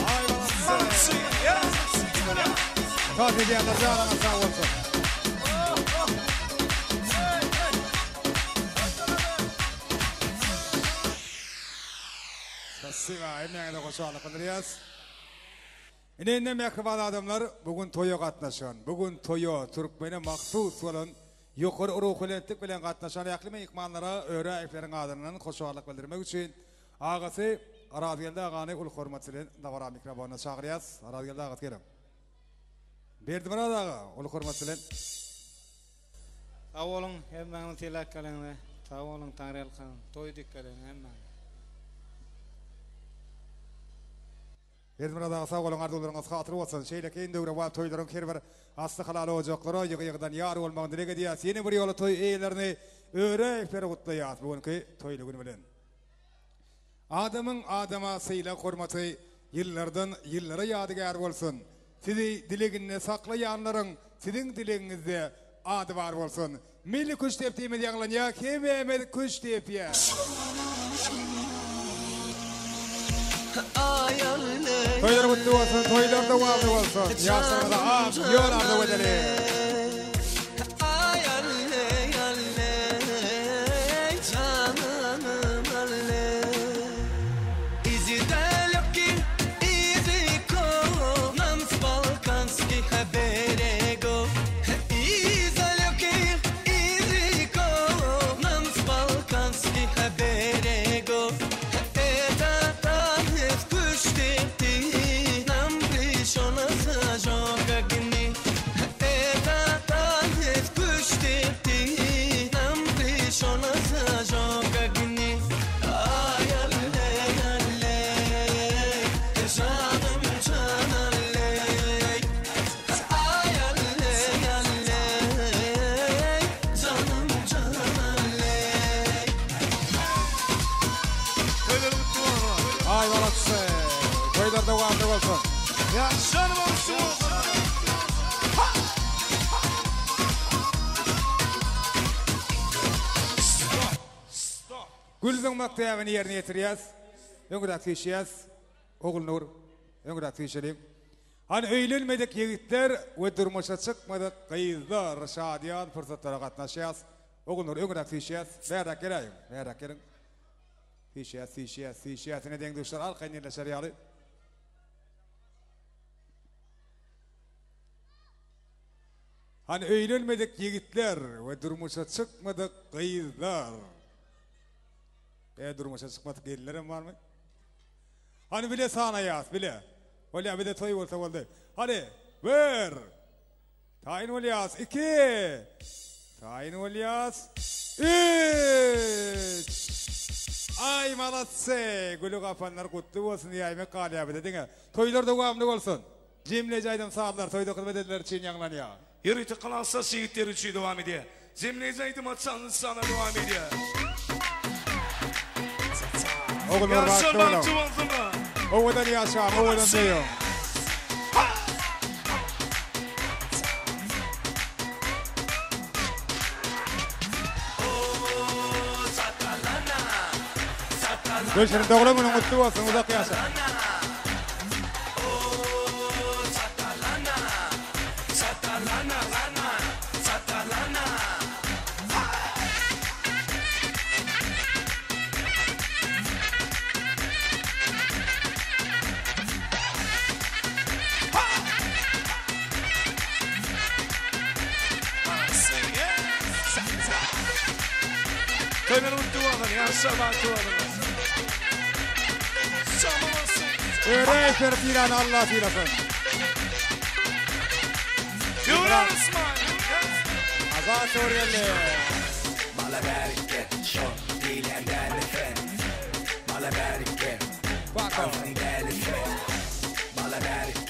Ay balasy. Tat edýänler janyňyz sag bolsun. Spasiba, hemmäňize hoşallyk bildirýäs. Ine indi mähriban adamlar, bu gün toýa gatnaşan, bu gün toýa türkmene mahsus bolan ýokary ruhubelentlik bilen gatnaşan ähli myhmanlara Öräýewleriň adyndan hoşallyk bildirmek üçin agasy Arazgeldi agany uly hormat bilen dabara mikrofonyna çagyrýas. Arazgeldi agasy geliň. Berdimyrat aga uly hormat bilen. Sag boluň hemmäňiz sylap geleňize sag boluň taňryýalkasyn toý dik geleň hemmäňiz. Berdimyrat aga sag boluň arzuwlaryňyz hatyr bolsun. Şeýlekin döwrebap toýlaryň her bir asly halal ojaklara ýygy-ýygydan ýar bolmagyny dileg edýäs. Ýene bir ýola toý eýelerini öre-öpere gutlaýas bu günki toýly gün bilen. Adamyň adama sylag-hormaty ýyllardan ýyllara ýadygär bolsun. Sizi dileginde saklaýanlaryň siziň dilegiňizde ady bar bolsun. Milli küştdepdimiz ýaňlanýar, hemmämiz küşt depýäs. Toýlar gutly bolsun, toýlar dowamly bolsun. Ýaşlarymyza ak ýol arzuw edeli. Aý balasy. Toýlar dowamly bolsun. Ýaşan bolsun. Gül zyňmak däbini ýerine ýetirýäs. Öňräk süýşýäs. Ogulnur, öňräk süýşeliň. Hany öýlenmedik ýigitler we durmuşa çykmadyk gyzlar şadyýan pursatlara gatnaşýas. Ogulnur, öňräk süýşýäs. Bärräk geläýiň. Bärräk geliň. Süýşýäs, süýşýäs, süýşýäs. Ine deň-duşlar arkaýyn ýerleşer ýaly. Hany öýlenmedik ýigitler we durmuşa çykmadyk gyzlar. E durmuşa çykmadyk gelinlerem barmy? Hany bile sanaýas, bile. Bolýa bize toý bolsa boldy. Hany, bir. Taýyn bolýas, iki. Taýyn bolýas, üç. Aý malatsy, güli gapanlar gutly bolsun diýäýmek galýar bize diňe. Toýlar dowamly bolsun. Jemleýji aýdym sazlar toýda hyzmat edenler üçin ýaňlanýar. Ýörite klasdaş ýigitler üçin dowam edýär. Jemleýji aýdym Açan sana dowam edýär. Ogullar bagtly boluň. Owadan ýaşaň, owadan söýüň. Gülşirin doglan günüň gutly bolsun, uzak ýaşa. Öre eper piran Allah sylasyn. Azat Suriyeli. Mala bereket şo diýlen däli sen Mala bereket Bako. Däli sen Mala bereket.